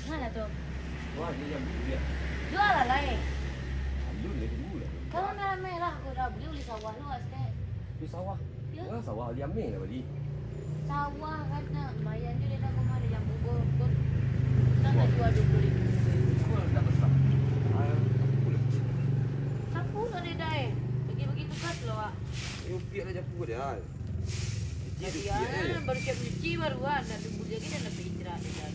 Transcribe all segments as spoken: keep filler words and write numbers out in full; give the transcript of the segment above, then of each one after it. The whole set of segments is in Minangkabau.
Nah lah tu. Wah, dia yang beli dia. Jual lah lai. Alun dia tunggu lah. Kalau merah-merah ko dah beli ulih sawah lu, Astek. Di sawah. Ya. Nah, sawah dia ameh lah beli. Sawah kan nak lumayan je dah, kau ada yang bubur pun. Kan nak jual dua puluh ribu. Cuma dah besar. Ah, aku lah. Sapu lah dia dah eh. Bagi-bagi tugas lo, Wak. Ni upiak dah japu dia. Jadi tu Ya, upiak eh. Baru siap cuci baru ah, dah tunggu lagi dah nak istirahat dia dah.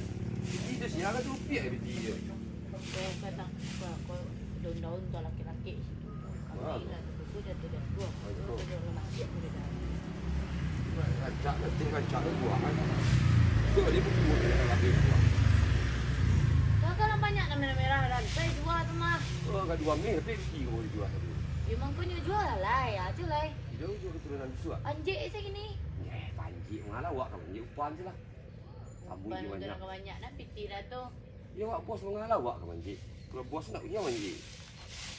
Jadi tu siang kan tu upiak eh, biji dia. Kau kata kau, kau daun-daun tu laki-laki situ. Kami lah tu tu dah tu dah tu. Oh, itu. Tu dah lelaki aku dah. Rancak lah, tim rancak lah buah kan. Tu dia buku dia dah habis buah. Kau kan banyak nak merah-merah dah. Saya jual tu mah. Oh, angka dua meh tapi biji kau jual tadi. Memang kau nyo jual lah lai, aja lai. Dia jual keturunan besar. Anjek saya gini. Eh, panjik mengalah awak kan panjik upan je lah. Sambung Ban je banyak. Dah banyak nak piti dah tu. Ya, awak bos mengalah awak kan panjik. Kalau bos nak punya panjik.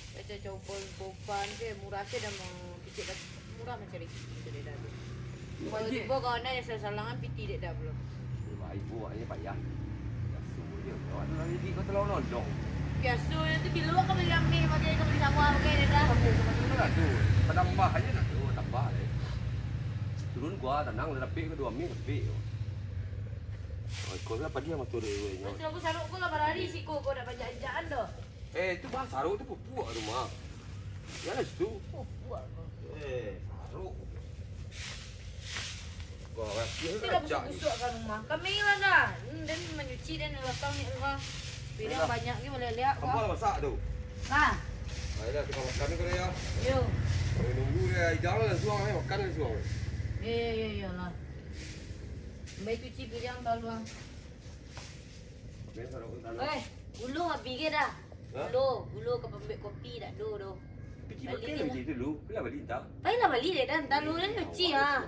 Kata coba boban je, murah je dah mau kecil dah. Murah macam ni. Jadi dah tu. Kalau Panjik. Cuba kau nak salah-salah kan piti dek dah belum. Baik buatnya payah. Biasa je. Awak tu lagi kau terlalu nodong. Biasa je tu bila awak kau beli amih pakai, kau beli sawah pakai dek dah. Tapi sama tu lah tu. Tambah aja nak tu, tambah lah. Turun gua tenang lah, tapi kedua meh tapi. Oh, kau lah padi sama tu dia. Lepas tu aku saruk kau lah berlari siko kau nak banyak-banyakan dah. Eh, itu bah saruk tu pupuk rumah. Ya lah situ. Oh, buat kau. Eh, saruk. Gua rasa Kita dah busuk-busuk kan rumah. Kami lah dah. Hmm, dan mencuci dan lapang ni rumah. Piring banyak ni boleh lihat Apa kau. Lah masak tu? Nah, Ayolah, kita makan ni kau ya. Yo. Kami nunggu dia, jangan lah suang ni, makan lah suang. Yo, yo, yo, yo lah. Baik cuci piring kau luang. Biar saruk tanah. Weh, gulu habis ke dah? Hah? Gulu, gulu ke pembuat kopi tak ada tu. Piti Balik makan dia. Macam tu lu. Kau lah balik tak? Pai lah balik dia dah. Entah lu dah cuci ah.